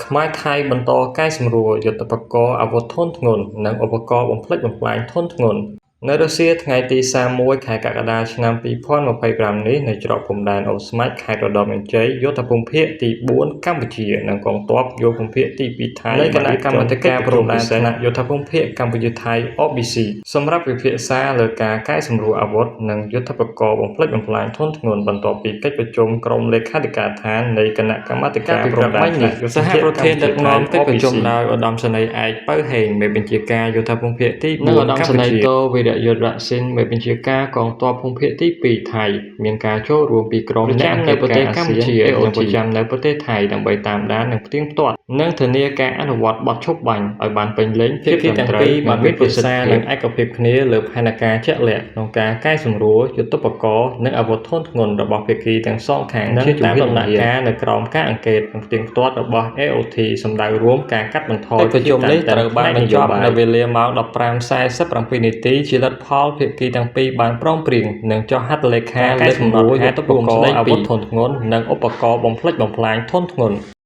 ខ្មែរថៃបន្តកែសម្រួលយុទ្ធភករណ៍អាវុធធុនធ្ងន់និងឧបករណ៍បំផ្លិចបំផ្លាញធុនធ្ងន់នៅរុស្ស៊ីថ្ងៃទី31ខែកក្កដាឆ្នាំ2025នេះនៅច្រកព្រំដែនអូស្មាច់ខេត្តឧត្តរមានជ័យយោធភូមិភាគទី4កម្ពុជានិងកងទ័ពយោធភូមិភាគទី2ថៃនៃគណៈកម្មាធិការព្រំដែនថ្នាក់យោធភូមិភាគកម្ពុជាថៃ OBC សម្រាប់ពិភាក្សាលើការកែសម្រួលអាវុធនិងយុទ្ធភករណ៍បំផ្លិចបំផ្លាញធុនធ្ងន់បន្ទាប់ពីកិច្ចប្រជុំក្រុមលេខាធិការដ្ឋាននៃគណៈកម្មាធិការព្រំដែនថ្នាក់យោធសហប្រធានដឹកនាំកិច្ចប្រជុំដោយឧត្តមសេនីយ៍ឯកពៅហេងមេបញ្ជាការយោធភូមិភាគទី4និងឧត្តមសេនីយ៍ទោវីរយុទ្ធរសិនមេបញ្ជាការកងទ័ពភូមិភាគទី2ថៃមានការចូលរួមពីក្រុមអ្នកនៅប្រទេសកម្ពុជានិងប្រចាំនៅប្រទេសថៃដើម្បីតាមដាននិងផ្ទៀងផ្ទាត់និងធានាការអនុវត្តបទឈប់បាញ់ឲ្យបានពេញលេញភាគីទាំងពីរបានពិភាក្សានិងឯកភាពគ្នាលើផែនការជាក់លាក់ក្នុងការកែសម្រួលយុទ្ធភករណ៍និងអាវុធធុនធ្ងន់របស់ភាគីទាំងសងខាងជាតាមដំណាក់កាលនៅក្រោមការអង្កេតនិងផ្ទៀងផ្ទាត់របស់ AOT សម្ដៅរួមការកាត់បន្ថយកិច្ចប្រជុំនេះត្រូវបានបញ្ចប់នៅវេលាម៉ោង15:47នាទីជាលទ្ធផលភាគីទាំងពីរបានព្រមព្រៀងនិងចុះហត្ថលេខាលើកំណត់យុទ្ធភករណ៍អាវុធធុនធ្ងន់និងឧបករណ៍បំផ្លិចបំផ្លាញធុនធ្ងន់។